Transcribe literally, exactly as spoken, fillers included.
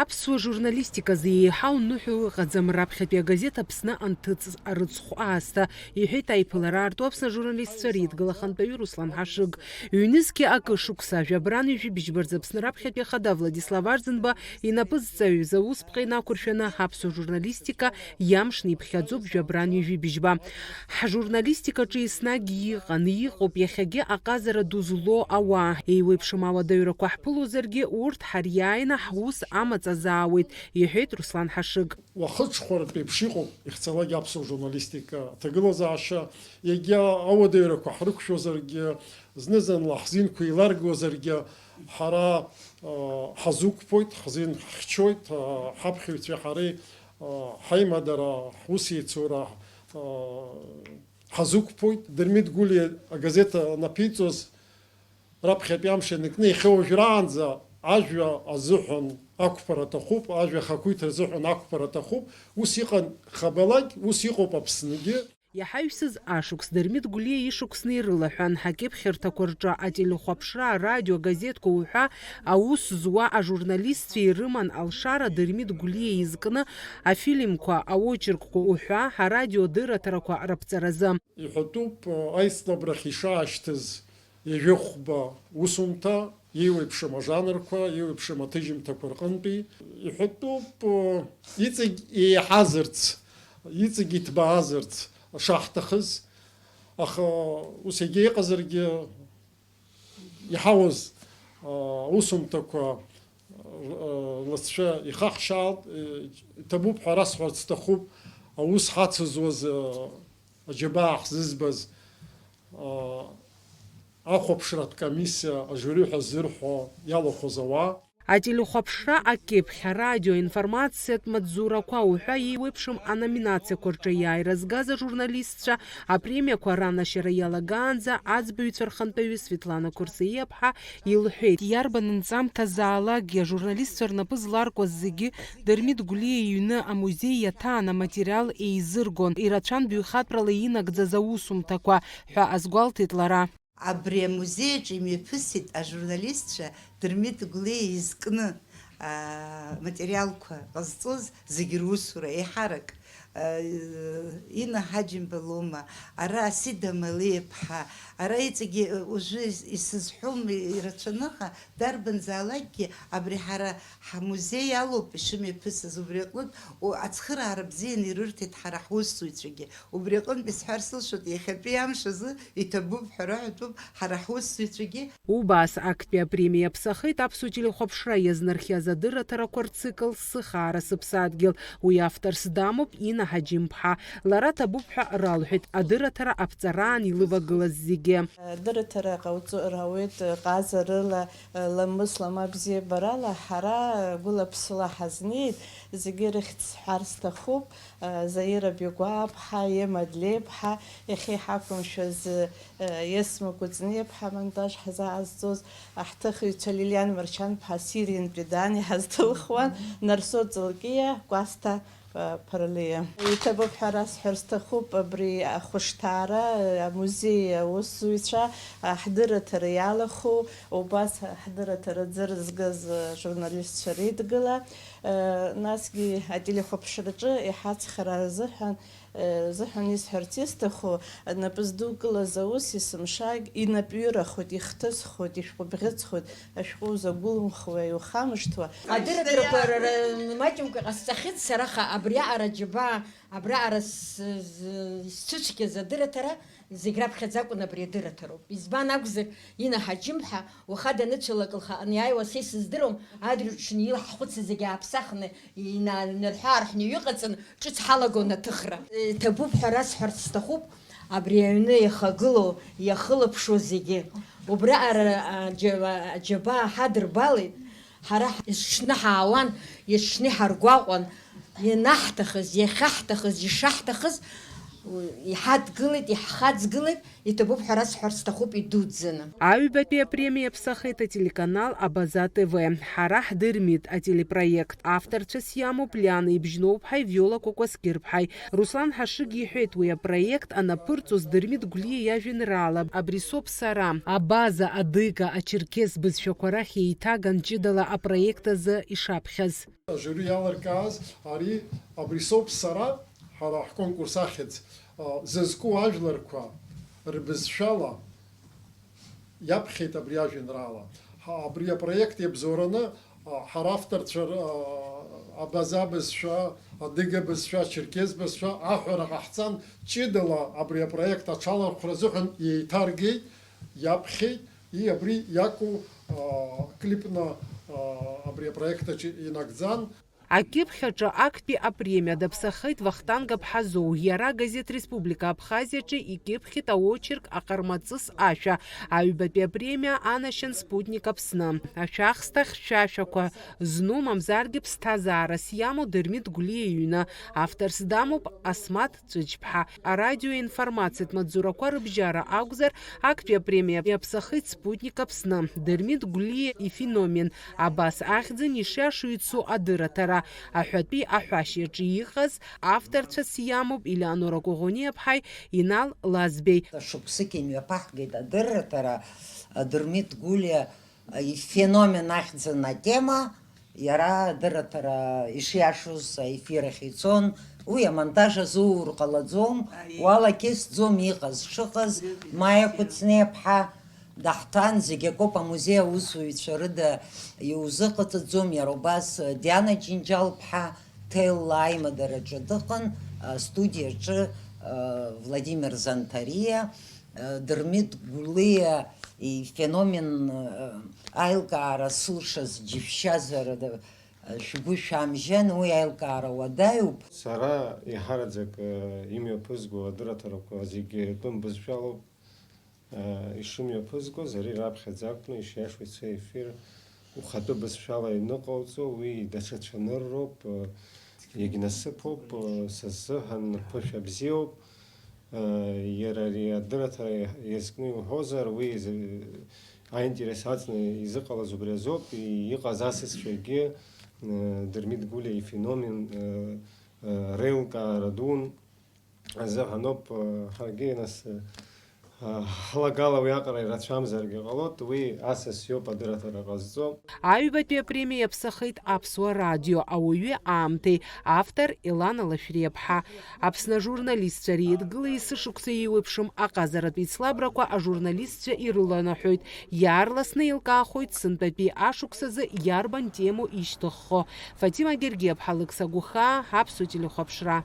Аԥсуа журналистиказы еиҳау ныҳәоу ыҟаӡам, раԥхьатәи агазеҭ Аԥсны анҭыҵ арыцхә аасҭа, иҳәеит аиԥылара аарту Аԥсны ажурналистцәа реидгыла ахантәаҩы Руслан Ҳашыг. Ҩнызқьи акы шықәса, жәабран ҩажәи быжьба рзы Аԥсны раԥхьатәи ахада Владислав Арӡынба инапы зҵаҩыз аусԥҟа инақәыршәаны аԥсуа журналистика иамшны иԥхьаӡоуп жәабран ҩажәи быжьба. Ҳжурналистикаҿы еснагь иҟан, иҟоуп иахьагьы аҟазара ду злоу ауаа. Еиуеиԥшым ауадаҩрақәа ҳԥылозаргьы, урҭ ҳариааины ҳус амаҵ азаауеит, иҳәеит Руслан Ҳашыг. Уахыҽхәартә еиԥш иҟоуп, ихьцалак аԥсуа журналистика аҭагылазаашьа, егьа ауадаҩрақәа ҳрықәшәозаргьы, зны-зынла ҳзинқәа еиларгозаргьы, ҳара, а, ҳазуқәԥоит, ҳзин ҳхьчоит, а, ҳаԥхьаҩцәеи ҳареи, а, ҳаимадара, ҳусеицура, а, ҳазуқәԥоит. Дырмит Гәлиа агазеҭ анаԥиҵоз, раԥхьатәи амш ианакны иахьа уажәраанӡа ажәа азыҳәан ақәԥара аҭахуп, ажәа ахақәиҭра азыҳәан ақәԥара аҭахуп. Ус иҟан Хабалак, ус иҟоуп Аԥсныгьы. Иаҳаҩсыз ашықәс Дырмит Гәлиа ишықәсны ирылаҳәан, ҳакьыԥхьырҭақәа рҿы ателехәаԥшра, арадио, агазеҭқәа уҳәа аус зуа ажурналистцәа ирыман алшара Дырмит Гәлиа изкны афильмқәа, аочеркқәа уҳәа арадиодырраҭарақәа раԥҵаразы. Иҳәатәуп, аицлабрахь ишаашьҭыз ҩажәи хәба усумҭа, еиуеиԥшым ажанрқәа, еиуеиԥшым аҭыжьымҭақәа рҟынтәи. Иҳәатәуп, иҵегь еиҳазарц, иҵегь иҭбаазарц шаҳҭахыз, аха ус егьа иҟазаргьы, иҳауаз, а, аусумҭақәа, а, ласцәа ихаҳшьаалт, э, иҭабуп ҳәа расҳәарц сҭахуп, аус ҳацызуаз, а, аџьабаа ҳзызбаз, а, ахәаԥшратә комиссиа ажиури ҳәа ззырҳәо иалахәыз ауаа. Ателехәаԥшра акьыԥхь, арадио, аинформациатә маҵзурақәа уҳәа еиуеиԥшым аноминациақәа рҿы иааира згаз ажурналистцәа апремиақәа ранашьара иалагаанӡа аӡбаҩцәа рхантәаҩы Светлана Қәырсаиаԥҳа илҳәеит, иарбан нҵамҭазаалакгьы ажурналистцәа рнапы зларкуаз зегьы Дырмит Гәлиа иҩны амузеи иаҭаан аматериал еизыргон, ирацәан баҩхатәрала инагӡаз аусумҭақәа, ҳәа азгәалҭеит лара. Абри амузеи аҿы имҩаԥысит ажурналистцәа Дырмит Гәлиа изкны, аа, материалқәа ҟазҵоз зегьы русура еиҳарак, аа, Инна Ҳаџьымба Лома, ара Асида Малиаԥҳа, ара иҵегьы, уажәы ис-, исызҳәом ирацәаны, аха дарбанзаалакгьы абри ҳара ҳамузеи алоуп ишымҩаԥысыз, убри аҟнытә, о, ацхыраара бзианы ирырҭеит ҳара ҳусзуҩцәагьы. Убри аҟынтә исҳәар сылшоит, иахьатәи амш азы иҭабуп ҳәа раҳәатәуп ҳара ҳусзуҩцәагьы. Убас актәи апремиа иаԥсахеит аԥсуа телехәаԥшра иазнархиаз адырраҭарақәа рцикл Сыхаара сыԥсадгьыл. Уи авторс дамоуп Инна Ҳаџьымԥҳа. Лара ҭабуп ҳәа ралҳәеит адырраҭара аԥҵараан илывагылаз зегьы. Адырраҭара ҟауҵо-, рауеит ҟазарыла, ламысла, ма бзиабарала, ҳара гәыла-ԥсыла ҳазнеит, зегьы рыхьӡ сҳәар сҭахуп. Заира Бигәааԥҳа, Ема Длеиԥҳа, иахьа иҳақәымшәаз, Есма Кәыҵниаԥҳа, амонтаж ҳзаазҵоз, аҳҭыхыҩцәа Лилиан Маршьанԥҳа, Сириантәи Дан иҳаздәылхуан, Нарсо Ҵылкиа, Кәасҭа, Ԥарлиа. Иҭабуп ҳәа расҳәар сҭахуп абри ахәышҭаара, амузеи аусзуҩцәа, ҳдырраҭара иалахәу, убас ҳдырраҭара аӡы рызгаз ажурналистцәа реидгыла, насгьы ателехәаԥшраҿы иҳацхраа рзыҳәан, рзыҳәан исҳәарц исҭаху, напы здукылаз аус есымшагь инапҩырахоит, ихҭысхуеит, ишәҟәыбӷьыцхоит, ашәҟәы узагәылымхуа, иухамышҭуа. Адырраҭарақәа ра-, ра-, маҷымкәа ҟасҵахьеит сара, аха абриаҟара џьабаа, абриаҟара с-, з-, сцәыцәгьаз адырраҭара зегь раԥхьаӡа акәын абри адырраҭароуп. Избан акәзар, Инна Ҳаџьымԥҳа уаха даныцәалак лхаҟны иааиуа са исыздыруам, адырҩаҽны илаҳхәыцыз зегь ааԥсахны, инанарҳәы-аарҳәны иҩыҟаҵаны, ҿыц ҳалагон аҭыхра. Иҭабуп ҳәа расҳәарц сҭахуп, абри аҩны иахагылоу, иахылаԥшуа зегьы. Убраҟара аџьа-, аџьабаа ҳадырбалеит, ҳара ҳ-, есҽны ҳаауан, есҽны иҳаргәаҟуан, ианаҳҭахыз, иахьаҳҭахыз, ишаҳҭахыз, Иҳадгылеит, иҳхаҵгылеит, иҭабуп ҳәа расҳәар сҭахуп идуӡӡаны. Аҩбатәи апремиа иаԥсахеит ателеканал Абаза Т В, Ҳара ҳдырмит ателепроект. Авторцәас иамоуп Лиана Ибжьноуԥҳаи Виола Кәакәасқьырԥҳаи. Руслан Ҳашыг иҳәеит, уи апроект анаԥырҵоз Дырмит Гәлиа иажәеинраала Абри соуп сара, Абаза, адыга, ачерқьес бызшәақәа рахь еиҭаган ҷыдала апроект азы ишаԥхьаз. Ажюри иалыркааз ари Абри соуп сара, ҳара ҳконкурс ахьӡ, а, зызку ажәларқәа рбызшәала иаԥхьеит абри ажәеинраала. Ҳа, абри апроект иабзоураны, а, ҳара авторцәа р-, а, Абаза бызшәа, адыга бызшәа, ачерқьес бызшәа аҳәара ҟаҳҵан, ҷыдала абри апроект аҽалархәра азыҳәан еиҭаргеит, иаԥхьеит, и абри иаку, а, клипны, а, абри апроект аҿы инагӡан. Акьыԥхь аҿы актәи апремиа даԥсахеит Вахтанг Аԥҳазоу, иара газеҭ Республика Абхазиаҿы икьыԥхьит аочерк Аҟармаҵыс ашәа. Аҩбатәи апремиа анашьан Спутник Аԥсны. Ашәахсҭа хьшәашәақәа зну, мамзаргьы ԥсҭазаарас иамоу Дырмит Гәлиа иҩны. Авторс дамоуп Асмаҭ Ҵәыџьԥҳа. Арадиоинформациатә маҵзурақәа рыбжьара акәзар, актәи апремиа иаԥсахеит Спутник Аԥсны, Дырмит Гәлиа ифеномен, абас ахьӡын ишиашоу ицо адырраҭара, аҳәатәи аҳәашьаҿы иҟаз авторцәас иамоуп Елеонора Коӷониаԥҳаи Инал Лазбеи. Шықәсык имҩаԥаҳгеит адырраҭара, Дырмит Гәлиа ифеномен ахьӡын атема, иара адырраҭара ишиашоз аефир ахь ицон, уи амонтаж азуур ҟалаӡом, уалакьысӡом иҟаз шыҟаз, Маиа Кәыҵниаԥҳа даҳҭан, зегь акоуп, амузеи аусзуҩцәа рыда иузыҟаҵаӡом, иара убас Диана Џьынџьал-ԥҳа ҭелла аимадараҿы дыҟан, астудиаҿы, Владимир Занҭариа, Дырмит Гәлиа ифеномен, аилкаара сылшаз џьышәшьазар, шәгәы шәамжьан, уи аилкаара уадаҩуп. Сара еиҳараӡак, э, имҩаԥызго адырраҭарақәа зегьы тәым бызшәалоуп. Э, ишымҩаԥызгоз, ари раԥхьаӡа акәны ишиашоу ицо ефир ухатәы бызшәала ианыҟауҵо, уи даҽа цәанырроуп, э, иагьнасыԥуп, э, са сзыҳәан ԥышәа бзиоуп. Э, иара ари адырраҭара иазкны иуҳәозар, уи изы-, аинтерес аҵаны изыҟалаз убри азоуп, и-, иҟаз асасцәагьы, э, Дырмит Гәлиа ифеномен, э, э, реилкаара дуун азыҳәаноуп, э, ҳаргьы, нас, э, ҳлагала уи аҟара ирацәамзаргьы ҟалоит, уи асас иоуп адырраҭара ҟазҵо. Аҩбатәи апремиа иаԥсахеит Аԥсуа радио, ауаҩы аамҭеи, автор Елана Лашәриаԥҳа. Аԥсны ажурналистцәа реидгыла есышықәса еиуеиԥшым аҟазаратә еицлабрақәа ажурналистцәа ирыланаҳәоит, иаарласны еилкаахоит сынтәатәи ашықәсазы иарбан темоу ишьҭыххо. Фатима Гергиаԥҳа, Лықьса Гәыхаа, Аԥсуа телехәаԥшра.